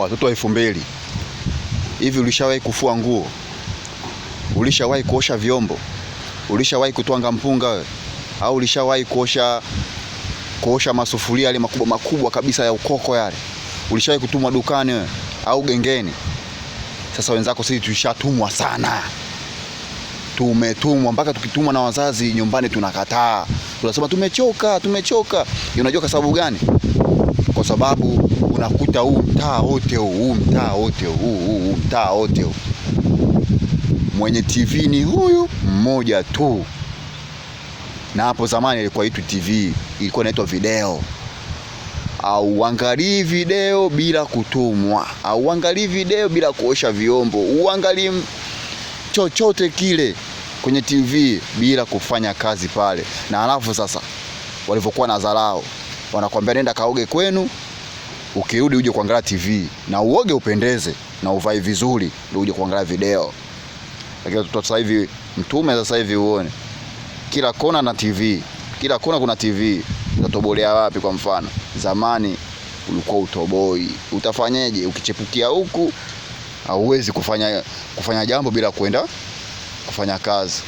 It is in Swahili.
Watoto wa 2000, hivi ulishawahi kufua nguo? Ulishawahi kuosha vyombo? Ulishawahi kutwanga mpunga wewe? Au ulishawahi kuosha masufuria yale makubwa makubwa kabisa ya ukoko yale? Ulishawahi kutumwa dukani wewe au gengeni? Sasa wenzako sisi tulishatumwa sana, tumetumwa mpaka tukitumwa na wazazi nyumbani tunakataa, tunasema tumechoka, tumechoka. Unajua kwa sababu gani? Kwa sababu unakuta huu mtaa wote huu mtaa wote huu mtaa wote huu mwenye TV ni huyu mmoja tu. Na hapo zamani ilikuwa itu TV, ilikuwa inaitwa video. Auangalii video bila kutumwa, auangalii video bila kuosha vyombo, uangalii chochote kile kwenye TV bila kufanya kazi pale. Na alafu sasa walivyokuwa na dharau, wanakuambia nenda kaoge kwenu, ukirudi uje kuangalia TV na uoge upendeze na uvae vizuri ndio uje kuangalia video. Lakini watoto sasa hivi, mtume sasa hivi uone kila kona na TV, kila kona kuna TV. Utatobolea wapi? Kwa mfano zamani ulikuwa utoboi, utafanyeje? Ukichepukia huku hauwezi kufanya jambo bila kwenda kufanya kazi.